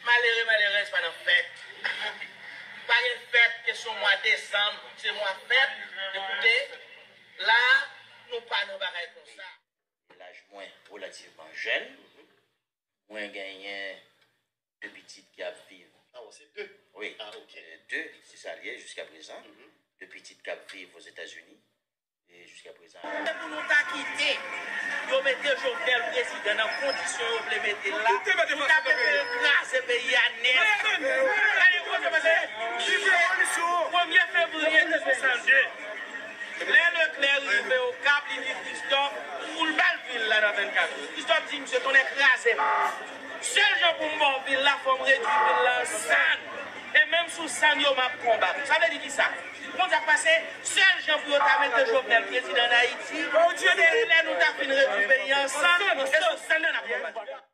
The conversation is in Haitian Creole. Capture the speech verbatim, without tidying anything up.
Malere, malerèz pa nan fèt. Pa gen fèt, kesyon mwa desanm, se mwa fèt. Ekoute, la, nou pa nan bagay konsa. Laj mwen relativman jèn. Mwen genyen de pitit ki ap viv. Ah, bon, se de. Wi. Ah, ok. Euh, de, se sa l ye jiska prezan. De pitit k ap viv Ozetazini. E jiska prezan. Se pou nou ta kite yo mete Jovenel prezidan nan kondisyon yo vle mete l la, nou ta prefere kraze peyi a nèt. Gade kote pase. Premye fevriye mil nèf san swasannde, lè Leclerc rive Okap, li di Christophe, ou l ba l vil la nan vennkat jou. Christophe di, misye, tonnè kraze m. Sèl jan pou m ba w vil la, fò m redui vil la an sann. E menm sou sann yo, m ap konbat ou. Sa vle di kisa? Ou konn sa k pase? Sèl jan pou yo ta mete Jovenel prezidan an Ayiti, se lè nou ta fin redui peyi a an sann, e sou sann nan n ap konbat.